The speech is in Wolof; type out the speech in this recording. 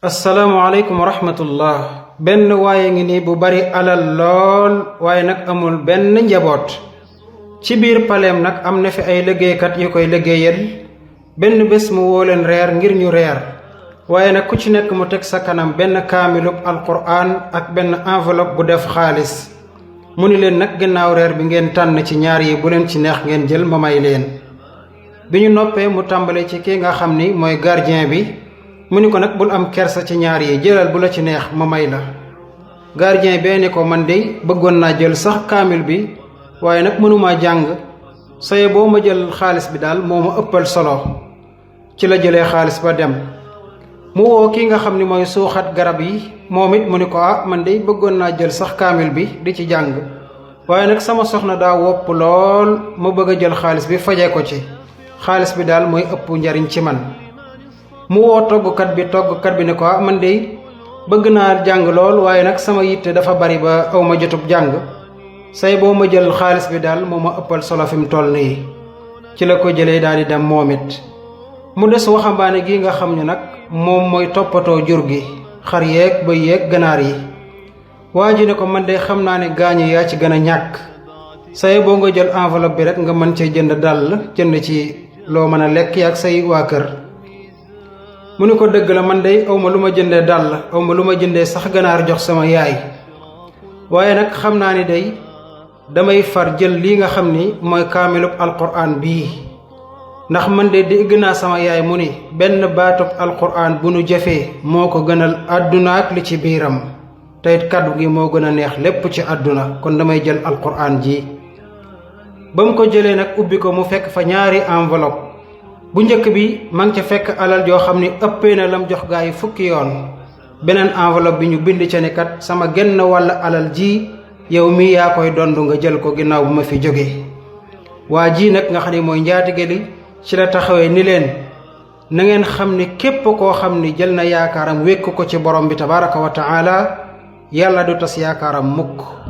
asalaamaaleykum wa rahmatullah. benn waaye ngi nii bu bari alal lool waaye nag amul benn njaboot. ci biir paleem nag am na fi ay liggéeykat yu koy liggéeyal. benn bés mu woo leen reer ngir ñu reer waaye nag ku ci nekk mu teg sa kanam benn kaamilub alquran ak benn enveloppe bu def xaalis. mu ni leen nag ginnaaw reer bi ngeen tànn ci ñaar yi bu leen ci neex ngeen jël ma may leen. bi ñu noppee mu tàmbale ci ki nga xam ni mooy gardien bi. mu ni ko nag bul am kersa ci ñaar yi jëlal bu la ci neex ma may la. gardien bee ni ko man de bëggoon naa jël sax kaamil bi waaye nag mënumaa jàng saye boo ma jël xaalis bi daal moo ma ëppal solo. ci la jëlee xaalis ba dem. mu woo ki nga xam ni mooy suuxat garab yi moom it mu ni ko man de bëggoon naa jël sax kaamil bi di ci jàng waaye nag sama soxna daa wopp lool ma bëgg a jël xaalis bi fajee ko ci xaalis bi daal mooy ëpp njariñ ci man. mu woo toggkat bi ne ko man de bëgg naa jàng lool waaye nag sama yitte dafa bari ba aw ma jotub jàng say boo ma jël xaalis bi daal moo ma ëppal solo fi mu toll nii. ci la ko jëlee daal di dem moom it. mu des waxambaane gi nga xam ne nag moom mooy toppatoo jur gi xar yeeg bëy yeeg ganaar yi. waa ji ne ko man de xam naa ne gaañu yaa ci gën a ñàkk say boo nga jël enveloppe bi rek nga mën cee jënd dàll jënd ci loo mën a lekk ak say waa kër. mu ni ko dëgg la man de awma lu ma jëndee dàll awma lu ma jëndee sax ganaar jox sama yaay waaye nag xam naa ni day damay far jël lii nga xam ni mooy kaamilub alquran bii ndax man de dégg naa sama yaay mu ni benn baatub alquran bu nu jëfee moo ko gënal àdduna ak li ci biiram te it kàddu gi moo gën a neex lépp ci àdduna kon damay jël alquran ji. ba mu ko jëlee nag ubbi ko mu fekk fa ñaari enveloppe. bu njëkk bi ma ngi ca fekk alal joo xam ni ëppee na lam jox gaa yi fukki yoon. beneen enveloppe bi ñu bind ca ni kat sama genn wàll alal ji yow mii yaa koy dondu nga jël ko ginnaaw bu ma fi jógee. waa ji nag nga xam ne mooy njaatige li ci la taxawee ni leen na ngeen xam ni képp koo xam ni jël na yaakaaram wékk ko ci borom bi tabaraka wa taala yàlla du tas yaakaaram mukk.